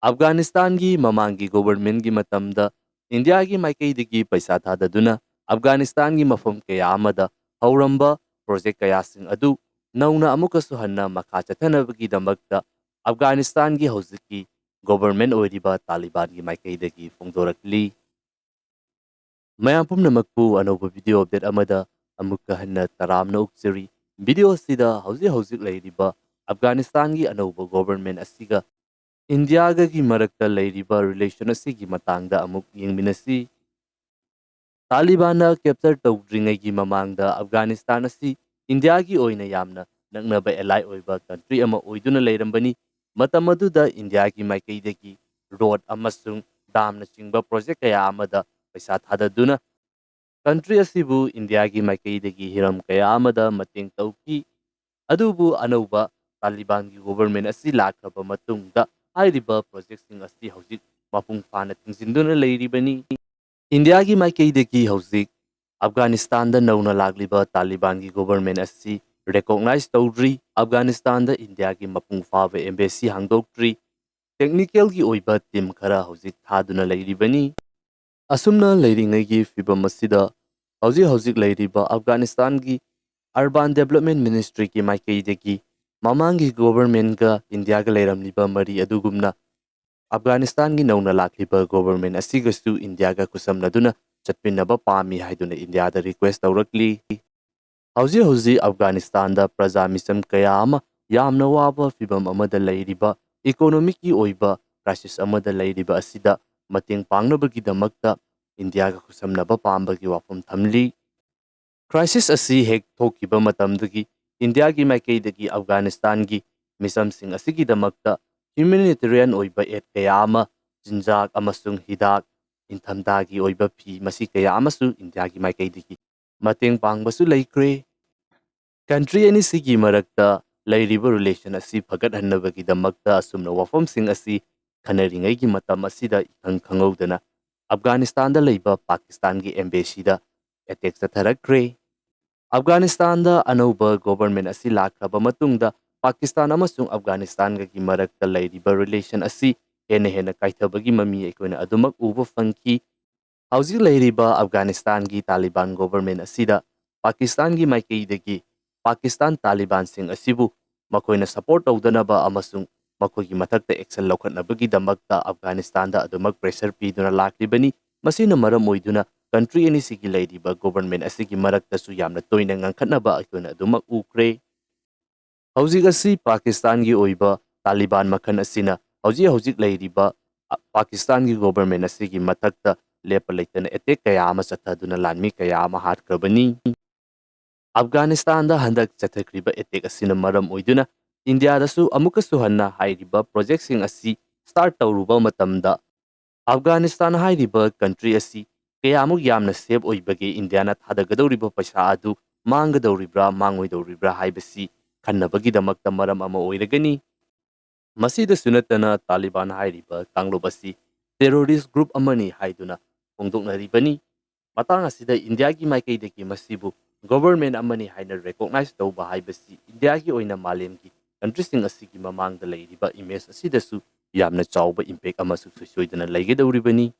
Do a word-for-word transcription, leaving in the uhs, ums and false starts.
ꯑꯐꯒꯥꯅꯤꯁꯇꯥꯟꯒꯤ ꯃꯃꯥꯡꯒꯤ ꯒꯣꯚꯔꯟꯃꯦꯟꯠꯀꯤ ꯃꯇꯝꯗ ꯏꯟꯗꯤꯌꯥꯒꯤ ꯃꯥꯏꯀꯩꯗꯒꯤ ꯄꯩꯁꯥ ꯊꯥꯗꯗꯨꯅ ꯑꯐꯒꯥꯅꯤꯁꯇꯥꯟꯒꯤ ꯃꯐꯝ ꯀꯌꯥ ꯑꯃꯗ ꯍꯧꯔꯝꯕ ꯄ꯭ꯔꯣꯖꯦꯛ ꯀꯌꯥꯁꯤꯡ ꯑꯗꯨ ꯅꯧꯅ ꯑꯃꯨꯛꯀꯁꯨ ꯍꯟꯅ ꯃꯈꯥ ꯆꯠꯊꯅꯕꯒꯤꯗꯃꯛꯇ ꯑꯐꯒꯥꯅꯤꯁꯇꯥꯟꯒꯤ ꯍꯧꯖꯤꯛꯀꯤ ꯒꯣꯚꯔꯟꯃꯦꯟꯠ ꯑꯣꯏꯔꯤꯕ ꯇꯥꯂꯤꯕꯥꯟꯒꯤ ꯃꯥꯏꯀꯩꯗꯒꯤ ꯐꯣꯡꯗꯣꯔꯛꯂꯤ꯫ ꯃꯌꯥꯝ ꯄꯨꯝꯅꯃꯛꯄꯨ ꯑꯅꯧꯕ video update ꯑꯃꯗ ꯑꯃꯨꯛꯀ ꯍꯟꯅ ꯇꯔꯥꯝꯅ ꯑꯣꯛꯆꯔꯤ꯫ Video ꯑꯁꯤꯗ ꯍꯧꯖꯤꯛ ꯍꯧꯖꯤꯛ ꯂꯩꯔꯤꯕ ꯑꯐꯒꯥꯅꯤꯁꯇꯥꯟꯒꯤ ꯑꯅꯧꯕ ꯒꯣꯚꯔꯟꯃꯦꯟꯠ ꯑꯁꯤꯒ ꯏꯟꯗꯤꯌꯥꯒꯒꯤ ꯃꯔꯛꯇ ꯂꯩꯔꯤꯕ relation ꯑꯁꯤꯒꯤ ꯃꯇꯥꯡꯗ ꯑꯃꯨꯛ ꯌꯦꯡꯃꯤꯟꯅꯁꯤ꯫ ꯇꯥꯂꯤꯕꯥꯟꯅ capture ꯇꯧꯗ꯭ꯔꯤꯉꯩꯒꯤ ꯃꯃꯥꯡꯗ ꯑꯐꯒꯥꯅꯤꯁꯇꯥꯟ ꯑꯁꯤ ꯏꯟꯗꯤꯌꯥꯒꯤ ꯑꯣꯏꯅ ꯌꯥꯝꯅ ꯅꯛꯅꯕ ally ꯑꯣꯏꯕ country ꯑꯃ ꯑꯣꯏꯗꯨꯅ ꯂꯩꯔꯝꯕꯅꯤ꯫ ꯃꯇꯝ ꯑꯗꯨꯗ ꯏꯟꯗꯤꯌꯥꯒꯤ ꯃꯥꯏꯀꯩꯗꯒꯤ road ꯑꯃꯁꯨꯡ dam ꯅꯆꯤꯡꯕ project ꯀꯌꯥ ꯑꯃꯗ ꯄꯩꯁꯥ ꯊꯥꯗꯗꯨꯅ country ꯑꯁꯤꯕꯨ ꯏꯟꯗꯤꯌꯥꯒꯤ ꯃꯥꯏꯀꯩꯗꯒꯤ ꯍꯤꯔꯝ ꯀꯌꯥ ꯑꯃꯗ ꯃꯇꯦꯡ ꯇꯧꯈꯤ꯫ ꯑꯗꯨꯕꯨ ꯑꯅꯧꯕ ꯇꯥꯂꯤꯕꯥꯟꯒꯤ ꯒꯣꯚꯔꯟꯃꯦꯟꯠ ꯑꯁꯤ ꯂꯥꯛꯈ꯭ꯔꯕ ꯃꯇꯨꯡꯗ ꯍꯥꯏꯔꯤꯕ projectꯁꯤꯡ ꯑꯁꯤ ꯍꯧꯖꯤꯛ ꯃꯄꯨꯡ ꯐꯥꯅ ꯊꯤꯡꯖꯤꯟꯗꯨꯅ ꯂꯩꯔꯤꯕꯅꯤ꯫ ꯏꯟꯗꯤꯌꯥꯒꯤ ꯃꯥꯏꯀꯩꯗꯒꯤ ꯍꯧꯖꯤꯛ ꯑꯐꯒꯥꯅꯤꯁꯇꯥꯟꯗ ꯅꯧꯅ ꯂꯥꯛꯂꯤꯕ ꯇꯥꯂꯤꯕꯥꯟꯒꯤ ꯒꯣꯚꯔꯟꯃꯦꯟꯠ ꯑꯁꯤ recognize ꯇꯧꯗ꯭ꯔꯤ꯫ ꯑꯐꯒꯥꯅꯤꯁꯇꯥꯟꯗ ꯏꯟꯗꯤꯌꯥꯒꯤ ꯃꯄꯨꯡ ꯐꯥꯕ embassy ꯍꯥꯡꯗꯣꯛꯇ꯭ꯔꯤ꯫ Technicalꯒꯤ ꯑꯣꯏꯕ team ꯈꯔ ꯍꯧꯖꯤꯛ ꯊꯥꯗꯨꯅ ꯂꯩꯔꯤꯕꯅꯤ꯫ ꯑꯁꯨꯝꯅ ꯂꯩꯔꯤꯉꯩꯒꯤ ꯐꯤꯕꯝ ꯑꯁꯤꯗ ꯍꯧꯖꯤꯛ ꯍꯧꯖꯤꯛ ꯂꯩꯔꯤꯕ ꯑꯐꯒꯥꯅꯤꯁꯇꯥꯟꯒꯤ Urban Development Ministryꯒꯤ ꯃꯥꯏꯀꯩꯗꯒꯤ ꯃꯃꯥꯡꯒꯤ ꯒꯣꯚꯔꯟꯃꯦꯟꯠꯀ ꯏꯟꯗꯤꯌꯥꯒ ꯂꯩꯔꯝꯂꯤꯕ ꯃꯔꯤ ꯑꯗꯨꯒꯨꯝꯅ ꯑꯐꯒꯥꯅꯤꯁꯇꯥꯟꯒꯤ ꯅꯧꯅ ꯂꯥꯛꯂꯤꯕ ꯒꯣꯚꯔꯟꯃꯦꯟꯠ ꯑꯁꯤꯒꯁꯨ ꯏꯟꯗꯤꯌꯥꯒ ꯈꯨꯠꯁꯝꯅꯗꯨꯅ ꯆꯠꯃꯤꯟꯅꯕ ꯄꯥꯝꯃꯤ ꯍꯥꯏꯗꯨꯅ ꯏꯟꯗꯤꯌꯥꯗ request ꯇꯧꯔꯛꯂꯤ꯫ ꯍꯧꯖꯤꯛ ꯍꯧꯖꯤꯛ ꯑꯐꯒꯥꯅꯤꯁꯇꯥꯟꯗ ꯄ꯭ꯔꯖꯥ ꯃꯤꯆꯝ ꯀꯌꯥ ꯑꯃ ꯌꯥꯝꯅ ꯋꯥꯕ ꯐꯤꯕꯝ ꯑꯃꯗ ꯂꯩꯔꯤꯕ, economicꯀꯤ ꯑꯣꯏꯕ crisis ꯑꯃꯗ ꯂꯩꯔꯤꯕ ꯑꯁꯤꯗ ꯃꯇꯦꯡ ꯄꯥꯡꯅꯕꯒꯤꯗꯃꯛꯇ ꯏꯟꯗꯤꯌꯥꯒ ꯈꯨꯠꯁꯝꯅꯕ ꯄꯥꯝꯕꯒꯤ ꯋꯥꯐꯝ ꯊꯝꯂꯤ꯫ Crisis ꯑꯁꯤ ꯍꯦꯛ ꯊꯣꯛꯈꯤꯕ ꯃꯇꯝꯗꯒꯤ ꯏꯟꯗꯤꯌꯥꯒꯤ ꯃꯥꯏꯀꯩꯗꯒꯤ ꯑꯐꯒꯥꯅꯤꯁꯇꯥꯟꯒꯤ ꯃꯤꯆꯝꯁꯤꯡ ꯑꯁꯤꯒꯤꯗꯃꯛꯇ humanitarian ꯑꯣꯏꯕ aid ꯀꯌꯥ ꯑꯃ, ꯆꯤꯟꯖꯥꯛ ꯑꯃꯁꯨꯡ ꯍꯤꯗꯥꯛ, ꯏꯪꯊꯝꯊꯥꯒꯤ ꯑꯣꯏꯕ ꯐꯤ, ꯃꯁꯤ ꯀꯌꯥ ꯑꯃꯁꯨ ꯏꯟꯗꯤꯌꯥꯒꯤ ꯃꯥꯏꯀꯩꯗꯒꯤ ꯃꯇꯦꯡ ꯄꯥꯡꯕꯁꯨ ꯂꯩꯈ꯭ꯔꯦ꯫ Country ꯑꯅꯤꯁꯤꯒꯤ ꯃꯔꯛꯇ ꯂꯩꯔꯤꯕ relation ꯑꯁꯤ ꯐꯒꯠꯍꯟꯅꯕꯒꯤꯗꯃꯛꯇ ꯑꯁꯨꯝꯅ ꯋꯥꯐꯝꯁꯤꯡ ꯑꯁꯤ ꯈꯟꯅꯔꯤꯉꯩꯒꯤ ꯃꯇꯝ ꯑꯁꯤꯗ ꯏꯈꯪ ꯈꯪꯍꯧꯗꯅ ꯑꯐꯒꯥꯅꯤꯁꯇꯥꯟꯗ ꯂꯩꯕ ꯄꯥꯀꯤꯁꯇꯥꯟꯒꯤ embassyꯗ attack ꯆꯠꯊꯔꯛꯈ꯭ꯔꯦ꯫ ꯑꯐꯒꯥꯅꯤꯁꯇꯥꯟꯗ ꯑꯅꯧꯕ ꯒꯣꯚꯔꯟꯃꯦꯟꯠ ꯑꯁꯤ ꯂꯥꯛꯈ꯭ꯔꯕ ꯃꯇꯨꯡꯗ ꯄꯥꯀꯤꯁꯇꯥꯟ ꯑꯃꯁꯨꯡ ꯑꯐꯒꯥꯅꯤꯁꯇꯥꯟꯒꯒꯤ ꯃꯔꯛꯇ ꯂꯩꯔꯤꯕ relation ꯑꯁꯤ ꯍꯦꯟꯅ ꯍꯦꯟꯅ ꯀꯥꯏꯊꯕꯒꯤ ꯃꯃꯤ ꯑꯩꯈꯣꯏꯅ ꯑꯗꯨꯃꯛ ꯎꯕ ꯐꯪꯈꯤ꯫ ꯍꯧꯖꯤꯛ ꯂꯩꯔꯤꯕ ꯑꯐꯒꯥꯅꯤꯁꯇꯥꯟꯒꯤ ꯇꯥꯂꯤꯕꯥꯟ ꯒꯣꯚꯔꯟꯃꯦꯟꯠ ꯑꯁꯤꯗ ꯄꯥꯀꯤꯁꯇꯥꯟꯒꯤ ꯃꯥꯏꯀꯩꯗꯒꯤ ꯄꯥꯀꯤꯁꯇꯥꯟ ꯇꯥꯂꯤꯕꯥꯟꯁꯤꯡ ꯑꯁꯤꯕꯨ ꯃꯈꯣꯏꯅ ꯁꯄꯣꯔꯠ ꯇꯧꯗꯅꯕ ꯑꯃꯁꯨꯡ ꯃꯈꯣꯏꯒꯤ ꯃꯊꯛꯇ ꯑꯦꯛꯁꯟ ꯂꯧꯈꯠꯅꯕꯒꯤꯗꯃꯛꯇ ꯑꯐꯒꯥꯅꯤꯁꯇꯥꯟꯗ ꯑꯗꯨꯃꯛ ꯄ꯭ꯔꯦꯁꯔ ꯄꯤꯗꯨꯅ ꯂꯥꯛꯂꯤꯕꯅꯤ꯫ ꯃꯁꯤꯅ ꯃꯔꯝ ꯑꯣꯏꯗꯨꯅ ꯀꯟꯇ꯭ꯔꯤ ꯑꯅꯤꯁꯤꯒꯤ ꯂꯩꯔꯤꯕ ꯒꯣꯚꯔꯟꯃꯦꯟꯠ ꯑꯁꯤꯒꯤ ꯃꯔꯛꯇꯁꯨ ꯌꯥꯝꯅ ꯇꯣꯏꯅ ꯉꯥꯡꯈꯠꯅꯕ ꯑꯩꯈꯣꯏꯅ ꯑꯗꯨꯃꯛ ꯎꯈ꯭ꯔꯦ꯫ ꯍꯧꯖꯤꯛ ꯑꯁꯤ ꯄꯥꯀꯤꯁꯇꯥꯟꯒꯤ ꯑꯣꯏꯕ ꯇꯥꯂꯤꯕꯥꯟ ꯃꯈꯜ ꯑꯁꯤꯅ ꯍꯧꯖꯤꯛ ꯍꯧꯖꯤꯛ ꯂꯩꯔꯤꯕ, ꯑ, ꯄꯥꯀꯤꯁꯇꯥꯟꯒꯤ ꯒꯣꯚꯔꯟꯃꯦꯟꯠ ꯑꯁꯤꯒꯤ ꯃꯊꯛꯇ ꯂꯦꯞꯄ ꯂꯩꯇꯅ ꯑꯦꯇꯦꯛ ꯀꯌꯥ ꯑꯃ ꯆꯠꯊꯗꯨꯅ ꯂꯥꯟꯃꯤ ꯀꯌꯥ ꯑꯃ ꯍꯥꯠꯈ꯭ꯔꯕꯅꯤ꯫ ꯑꯐꯒꯥꯅꯤꯁꯇꯥꯟꯗ ꯍꯟꯗꯛ ꯆꯠꯊꯈ꯭ꯔꯤꯕ ꯑꯦꯇꯦꯛ ꯑꯁꯤꯅ ꯃꯔꯝ ꯑꯣꯏꯗꯨꯅ ꯏꯟꯗꯤꯌꯥꯗꯁꯨ ꯑꯃꯨꯛꯀꯁꯨ ꯍꯟꯅ ꯍꯥꯏꯔꯤꯕ ꯄ꯭ꯔꯣꯖꯦꯛꯁꯤꯡ ꯑꯁꯤ ꯁ꯭ꯇꯥꯔꯠ ꯇꯧꯔꯨꯕ ꯃꯇꯝꯗ ꯑꯐꯒꯥꯅꯤꯁꯇꯥꯟ ꯍꯥꯏꯔꯤꯕ ꯀꯟꯇ꯭ꯔꯤ ꯑꯁꯤ ꯀꯌꯥꯃꯨꯛ ꯌꯥꯝꯅ ꯁꯦꯐ ꯑꯣꯏꯕꯒꯦ, ꯏꯟꯗꯤꯌꯥꯅ ꯊꯥꯗꯒꯗꯧꯔꯤꯕ ꯄꯩꯁꯥ ꯑꯗꯨ ꯃꯥꯡꯒꯗꯧꯔꯤꯕ꯭ꯔꯥ ꯃꯥꯡꯉꯣꯏꯗꯧꯔꯤꯕ꯭ꯔꯥ ꯍꯥꯏꯕꯁꯤ ꯈꯟꯅꯕꯒꯤꯗꯃꯛꯇ ꯃꯔꯝ ꯑꯃ ꯑꯣꯏꯔꯒꯅꯤ꯫ ꯃꯁꯤꯗꯁꯨ ꯅꯠꯇꯅ ꯇꯥꯂꯤꯕꯥꯟ ꯍꯥꯏꯔꯤꯕ ꯀꯥꯡꯂꯨꯞ ꯑꯁꯤ ꯇꯦꯔꯣꯔꯤꯁ ꯒ꯭ꯔꯨꯞ ꯑꯃꯅꯤ ꯍꯥꯏꯗꯨꯅ ꯐꯣꯡꯗꯣꯛꯅꯔꯤꯕꯅꯤ꯫ ꯃꯇꯥꯡ ꯑꯁꯤꯗ ꯏꯟꯗꯤꯌꯥꯒꯤ ꯃꯥꯏꯀꯩꯗꯒꯤ ꯃꯁꯤꯕꯨ ꯒꯣꯚꯔꯟꯃꯦꯟꯠ ꯑꯃꯅꯤ ꯍꯥꯏꯅ ꯔꯦꯀꯣꯛꯅꯥꯏꯖ ꯇꯧꯕ ꯍꯥꯏꯕꯁꯤ ꯏꯟꯗꯤꯌꯥꯒꯤ ꯑꯣꯏꯅ ꯃꯥꯂꯦꯝꯒꯤ ꯀꯟꯇ꯭ꯔꯤꯁꯤꯡ ꯑꯁꯤꯒꯤ ꯃꯃꯥꯡꯗ ꯂꯩꯔꯤꯕ ꯏꯃꯦꯖ ꯑꯁꯤꯗꯁꯨ ꯌꯥꯝꯅ ꯆꯥꯎꯕ ꯏꯝꯄꯦꯛ ꯑꯃꯁꯨ ꯁꯣꯏ ꯁꯣꯏꯗꯅ ꯂꯩꯒꯗꯧꯔꯤꯕꯅꯤ꯫